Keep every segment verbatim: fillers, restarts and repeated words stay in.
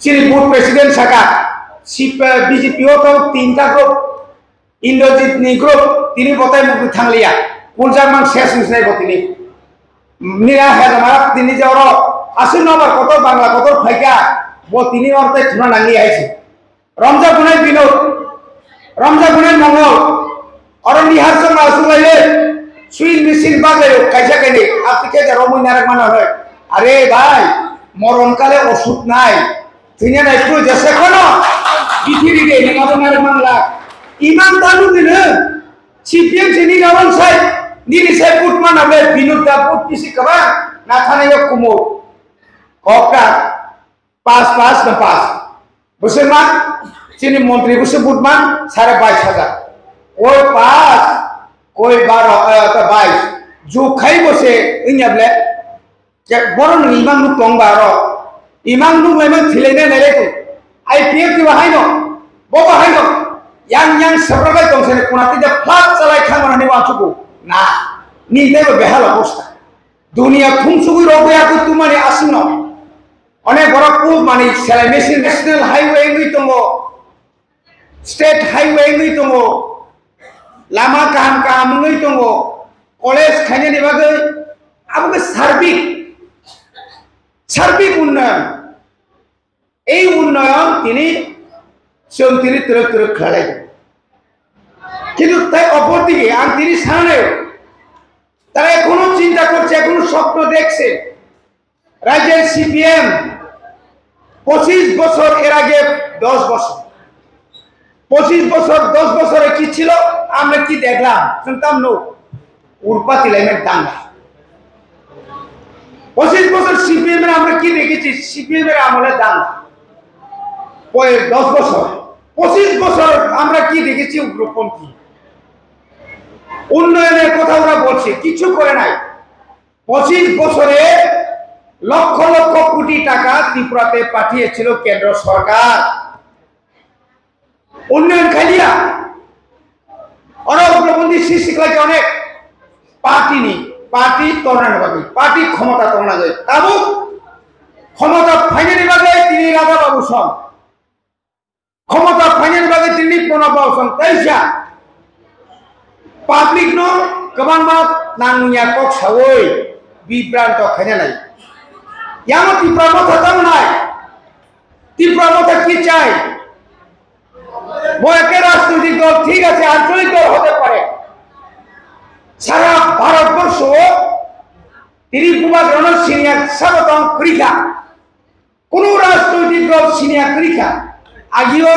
Chini board president saka, si, B J P o to tinta group, Indrajit ni group, tini botai mukti thangliya, kuljakmang ses wngsinai bo tini. Nira hezamara tini je oro aswk nobar kotor Bangla kotor phaikha, bo tini oro tai thuna nangli hai se. Romjak gunai Binod, romjak gunai Mongol, oro nihar chwng aswk lai le, sui machine baglaio kaisa kainwi, apni khe da romwi narak mano hoi. Are bhai, moron kale osuk nai, thwina nai phuru jesa kheno, bithi ride, nang abo narak mangla. Iman tanu dino, C P M sini rawang sai, nini sai put mana be, Binod da put pisi kaba, nathana yok kumo. Kokta, Pass, pass, no pass. Bwswk man, chini montri bwswk vote man, sare bais hajar. Koi pass, koi baro, eh, ta bais. Juk khai bo se, wngya ble. Je, boro nwng imang nuk tong ba aro. Imang nuk lai man thilai nai nai lai tu. I P F T ba hai no, bo ba hai no. Yang, yang sabra bai tong sene kuna tida flat chalai khang mana ni wa chuku. Na, ni tei bo behal obosta. Dunia thumsugwi rogwi aku tumani aswkno. Onek borok kuk mani selai machine national highway wngwi tongo, state highway wngwi tongo, lama kaham kaham wngwi tongo, college khainani bagwi abo khe sarbik, sarbik unnayon. Ei unnayon tini chwng tini twrwk twrwk khlai lai. Kintu tai opor dike ang tini sanai, tara ekhono chinta korche, ekhono swapno dekhche. রাজ্যের সিপিএম পঁচিশ বছর, এর আগে দশ বছর, পঁচিশ বছর, দশ বছরে কি ছিল, আমরা কি দেখলাম? শুনতাম নো, উরপাতি লাইনের দাঙ্গা। পঁচিশ বছর সিপিএম এর আমরা কি দেখেছি? সিপিএম এর আমলে দাঙ্গা। পরে দশ বছর, পঁচিশ বছর আমরা কি দেখেছি? উগ্রপন্থী। উন্নয়নের কথা ওরা বলছে, কিছু করে নাই। পঁচিশ বছরে লক্ষ লক্ষ কোটি টাকা ত্রিপুরাতে পাঠিয়েছিল কেন্দ্র সরকার। উন্নয়ন খাইলিয়া, অনেক উগ্রপন্থী সৃষ্টি করেছে অনেক পার্টি নেই, পার্টি তরুণের বাকি, পার্টি ক্ষমতা তরুণা যায়। তাবু ক্ষমতা ফাইনালি বাজায় তিনি রাজা বাবু সব ক্ষমতা final bagwi tini pono bosong teisa public no kwbangma nangya kok sawi bibranto khaina nai. Yamo Tipra Motha tamo nai? Tipra Motha ki chai? Bo ekta rajnoitik dol thik ache, ancholik dol hote pare. Sara Bharatborsho tini bubagrano senior sabatong kwrwi kha. Kono rajnoitik dol senior kwrwi kha. Agio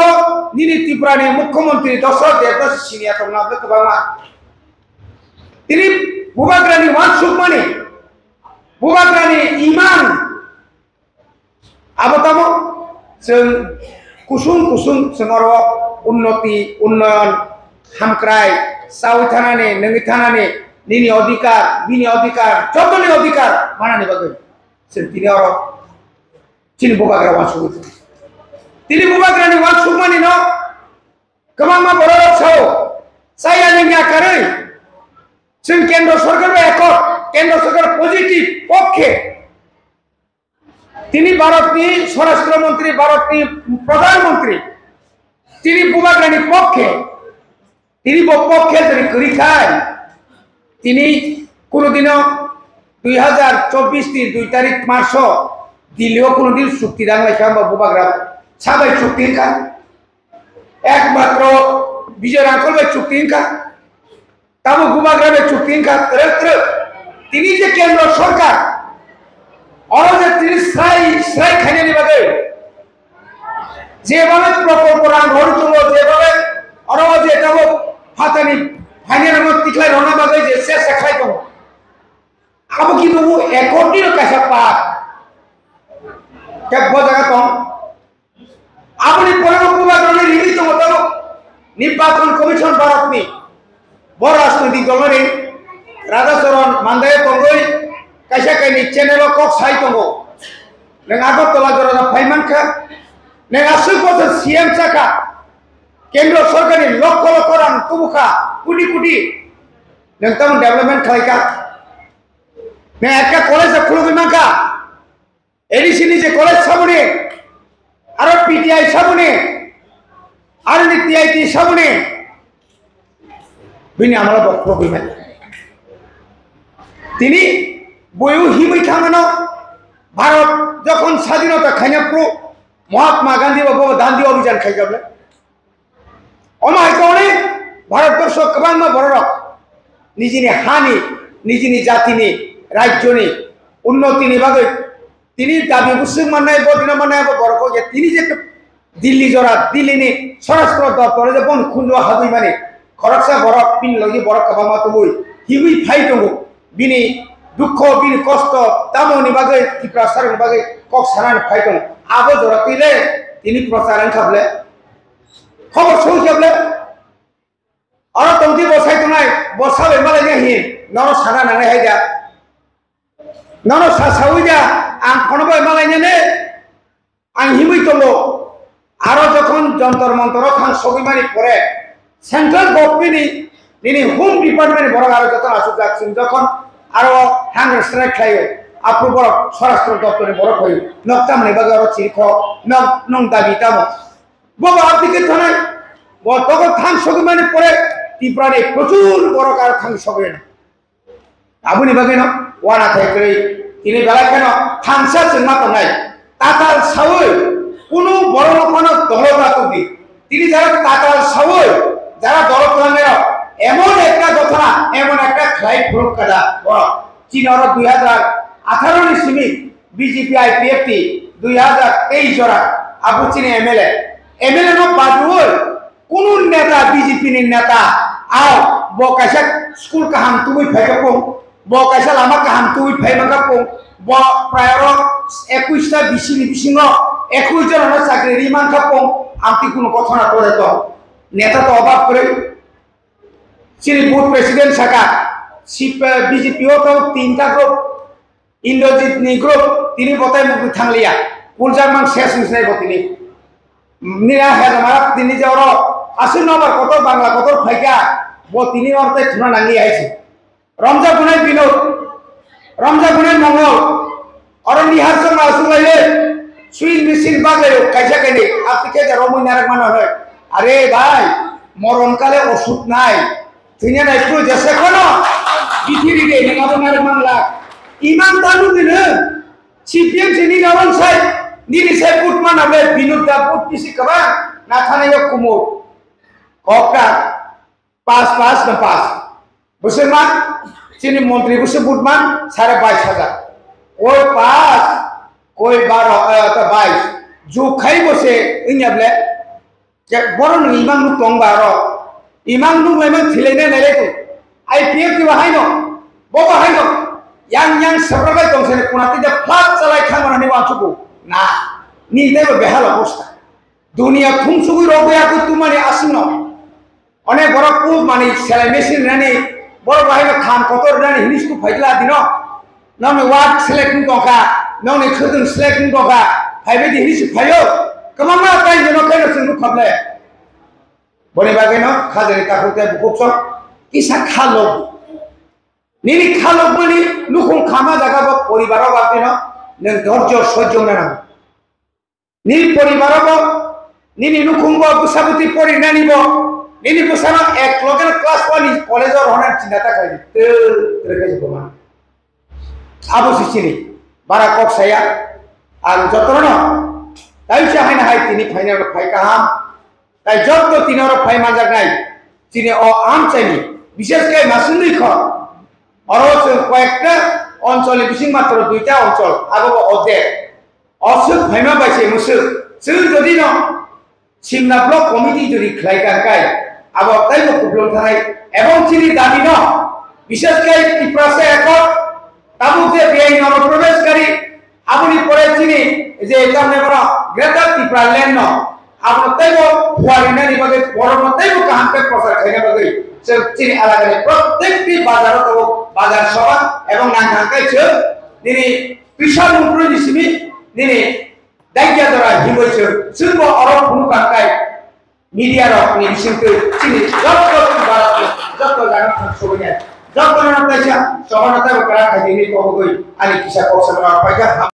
nini Tripura ni Mukhyamantri Dosrot Debbarma senior tongna bwle kwbangma. Tini bubagrani uansukmani, bubagrani iman abo tamo chwng kusung kusung chwng oro unnoti, unnoyon, hamkrai, chawi thanani, nungwi thanani, nini odhikar, bini odhikar, jotoni odhikar manani bagwi chwng tini oro Chini bubagra uansugwi tong. Tini bubagrani uansukmani no kwbangma borok rok sao, chaya ni yakarwi chwng kendro sorkar bai accord, kendro sorkar positive pokkhe. Tini Bharat ni Swarashtra Mantri, Bharat ni Pradhan Mantri, tini bubagrani pokkhe Tini bo pokhe jodi kwrwi khai, tini kuno dino dui hazar chobbish ni dui tarik March o Delhi o kuno din chukti dang lai kha, bo bubagra sabai chukti wngkha, ekmatro Bijoy Rangkhol bai chukti wngkha, tamo bubagra bai chukti wngkha, twrwk twrwk. Tini je kendro sorkar, oro je tini srai srai khainani bagwi, Jebhabe prokolpo rang rwi tongo, jebhabe oro je tabuk phatani phainirokno tikhlai rwna bagwi je chesta khlai tongo. Abo kintu o accord ni kaisa part. Khe bo jaga tong. Aboni pore bo bubagrani rwi tongo tabuk. Nirbachon Commission Bharatni. Bo rajnoitik dolni Radhacharan Mandaya tongwi kaisa kaini channel o kok sai tongo. Nwng Agartala jora phai mankha. Nwng aswk bosor C M chakha. Kendro sorkarni lokho lokho rang tubukha. Koti koti. Nwng tamo development khlaikha. Nwng ekta college o khulugwi mankha. A D C ni je college samani, T I saboni, aroni T I T saboni, bini amalo bo problem hai. Tini boyu himwi thangmano, Bharat jokhon sadinota khaina pro Mahatma Gandhi bo, bo Dandi Abhijan khaijak le. Omo hai khe onek Bharatborsho kwbangma bororok nijini hani, nijini jatini, rajyoni unnotini bagwi tini dabi bwswk mannai, bodina mannai abo borok kok ya tini je Delhi jora, Delhi ni Swarashtra Doptor je bon khunjo habwi mani khoroksa borok bini logi borok kwbangma tubui himwi phai tongo. Bini dukho, bini kosto tamoni bagwi Tiprasa rokni bagwi kok sanani phai tongo. Abo jora twi le tini prochar wngkha bole. Khobor soi khe bole, oro tongdi bo sai tongnai, bo sabai malaina hin, nono sana nangnai hai da. Nono sa sawi da, ang kono bai malaina ne, ang himwi tongo. Aro jokhon Jantar Mantaro thang sogwi mani pore, Central Government ni, nini Home Department ni borok aro joto asuk jak sing jokhon aro hunger strike khlaio, apro borok Swarashtra Doptor ni borok hoyo, nok tamni bagwi aro chiri kho, nok nung dabi tamo. Bo ba abdi khe thonai. Bo togo thang sogwi mani pore Tipra ni prochur borok aro thang sogwi no. Aboni bagwi no wana thai kwrwi tini belai kheno thangsa chwngma tongnai. Tatal sawi kunu borok no phano dolo ta tongdi. Tini jara tatal sawi jara dolo twlangnai rok emon ekta gothona, emon ekta khlai phuruk kada borok. Chini oro dui hajar atharo ni simi B J P I P F T dui hajar teis jora abo chini M L A. M L A no badroi kunu neta B J P ni neta ao bo kaisa school kaham tubui phai kha pung, bo kaisa lama kaham tubui phai man kha pung, bo prai oro ekush ta bisi ni bisingo ekush jona no chakri ri man kha pung, amtwi kunu kothona tore to neta to obab kwrwi. Chini booth president saka, si-, B J P o to tinta group, Indrajit ni group, tini botai mukti thangliya, kuljakmang ses wngsinai bo tini. Nini a hezamara tini je oro aswk nobar kotor Bangla kotor phaikha, bo tini oro tei thuna nangli hai se. Romjak bunai Binod, romjak bunai Mongol, oro nihar chwng aswk lai le, sewing machine baglaio kaisa kainwi, apni khe je romwi narwk mano hwnwi. Are bhai, moron kale osuk nai, thwina nai phuru jesa khono, bithi ride nang abo narwk mangla. Iman tanu dino, C P M sini nawan sai, nini sai put mana be Binod da put pisi kaba, nathana yo kumur. Kokta. Pas, pas, no pas. Bwswk man, chini montri bwswk vote man, sare bais hajar. Koi pas, koi baro, eh, ta bais. Juk khai bo se, wngya ble. Ke boro nwng imang nuk tong baro. Imang nuk lai man thilai nai nai lai tu. I P F T ba haino, bo ba haino. Yang yang sabra bai tong sene kuna tida flat chalai khang rani wa chuku. Na, ni tei bo behal obosta. Dunia thumsugwi rogwi aku tumani aswkno. Onek borok kuk mani selai machine rinani, borok bahai no kham kotor rinani hinwi suk phaikla dino. Nokni wak selek wng tongkha, nokni khwtwng selek wng tongkha, phaibai di hinwi suk phaio. Kwbangma tai jeno khaino chwng nuk khaple. Boni bagwi no khajani takhuk tei bukhuk sok kisa kha lok. Nini kha lok mani nukhung khama jaga bo poribar o bagwi no nwng dhorjo sojjo wngna nango. Nini poribar o bo, nini nukhung bo, bwsa bwtwi porinani bo, nini bwsano ek loge no class one ni college o rohornani chinta ta khlai di. Twi, twi khe bo man. Abo se chini, bara kok saya, ang jotono, taisa haino hai tini phaina phai kaham, tai joto tini oro phai manjaknai, chini o amchaini, bishes khe masungni kho, oro chwng koyekta oncholni bising matro duita onchol, abo bo odek. Oswk phaima bai se mwswk, chwng jodi no Simla Block Committee jodi khlai ka kai, abo taibo kuplung thanai, ebong chini dabi no, bishes khe Tiprasa Accord, tabuk je beain no probesh kari, aboni pore chini je tamne bono Greater Tipra Land no, abono taibo phuarinani bagwi, borokno taibo kaham khe prochar khaina bagwi, chwng chini alagani prottekti bazaro tabuk bazar sabha ebong nang thang kai chwng nini Twisa mungkroi ni simi nini daikya dora himoi chwng, chwngbo oro phunuk kha kai media rok ni bisingtwi chini jotto jotto jaga thang sogwi nai. Jotto no taisa sohor no taibo kwrak khai himwi kobogwi ani kisa kok sa rok paikha.